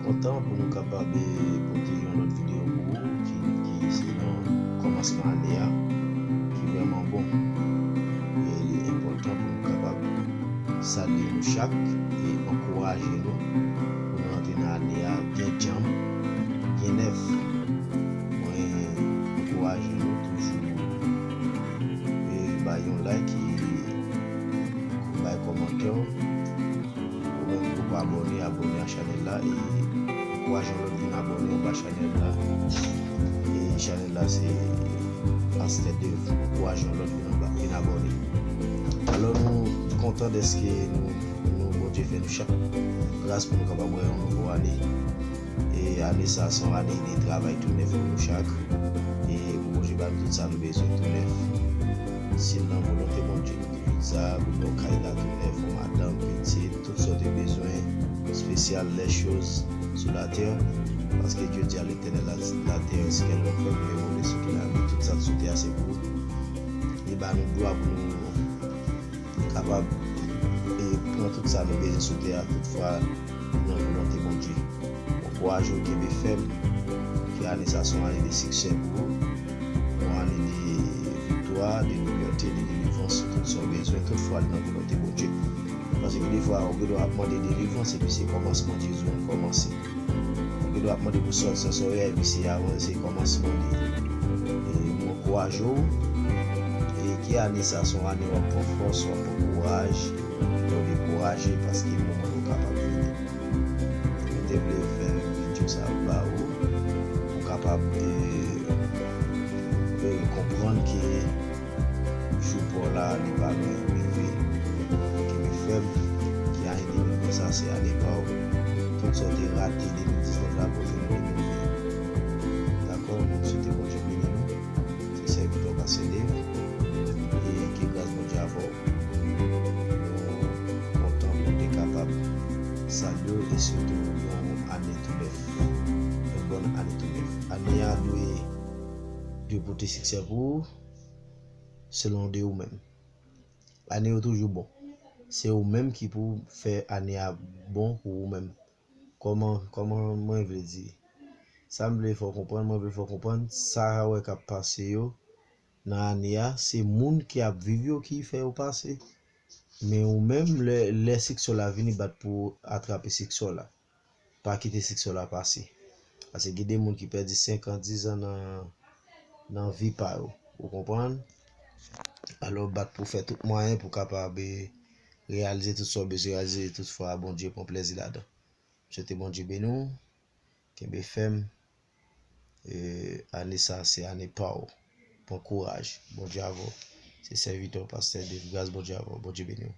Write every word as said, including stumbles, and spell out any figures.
Kontan pou nou kapab, eh, pote yon lòt videyo pou ou ki, ki se nan kòmansman ane a, ki vrèman bon. E li enpòtan pou nou kapab salye nou chak e ankouraje nou pou nou antre nan ane a byen djanm, byen nèf. Mwen ankouraje nou toujou, eh, bay yon like e bay kòmantè. Ou menm ki poko abòne, abòne a chanèl la e ankouraje yon lòt vin abòne anba chanèl la. E chanèl la se Pastè Dave. Ankouraje yon lòt vin anba, vin abòne. Alò nou kontan dèske nou, nou Bondye fè nou chak gras pou nou kapab wè yon nouvo ane. E ane sa se yon ane de travay tou nèf pou nou chak. E pou Bondye ba nou tout sa nou bezwen tou nèf. Si l nan volonte Bondye, nou gen visa, pou nou kay la tou nèf, yon madanm, pitit, tout sa w te bezwen, spesyal, les choses sur la terre. Parce que Dieu dit à l'Éternel, la, la terre, ce qu'elle renferme, et le monde et ce qu'il habite. Tout sa k sou tè a se pou ou. Li ba nou dwa pou nou kapab, e, pran tout sa nou bezwen sou tè a, toutfwa, nan volonte Bondye. Ankouraje w, kenbe fèm. Ke ane sa se yon ane de siksè pou ou. Yon ane de viktwa, de libète, de delivrans, tout sa w bezwen, toutfwa, nan volonte Bondye. Paske gen defwa, ou gen dwa ap mande delivrans, epi se kòmansman Jezi an kòmanse. Ou gen dwa ap mande pou sòti nan sòrèy, epi se avan, se kòmansman li. E nou ankouraje w. E ke ane sa se yon ane w ap pran fòs, w ap pran kouraj, w ap dekouraje, paske moman yo kapab vini. Mwen te vle fè videyo sa a ba ou, pou kapab, e, e, konprann ke jou pa w la, li pa lwen rive. Kenbe fèm, ke ane de mil ven sa se ane pa w. Tout sa w te rate de mil diznèf la, pou w jwenn de mil ven. Dakò? Mwen swete Bondye beni nou. Se sèvitè w Pastè Dave. E ke gras Bondye avè w. Nou kontan pou nou te kapab salye w e swete w yon ane tou nèf. Yon bòn ane tou nèf. Ane a dwe, dwe pote siksè pou ou, selon de ou menm. Ane yo toujou bon. Se ou menm ki pou fè ane a bon pou ou menm. Kòman, kòman mwen vle di? Sa m vle fè w konprann, mwen vle fè w konprann, sa w wè k ap pase yo nan ane a, se moun ki ap viv yo ki fè yo pase. Men ou menm, lè, lè siksè w la vini, bat pou w atrape siksè w la. Pa kite siksè w la pase. Paske gen de moun ki pèdi senk an, diz an nan, nan vi pa yo. Ou konprann? Alò, bat pou w fè tout mwayen pou w kapab, e, reyalize tout sa w bezwen reyalize, toutfwa Bondye pran plèzi ladan. M swete Bondye beni w. Kenbe fèm. E, ane sa, se ane pa w. Pran kouraj. Bondye avè w. Se sèvitè w, Pastè Dave. Gras Bondye avè w. Bondye beni w.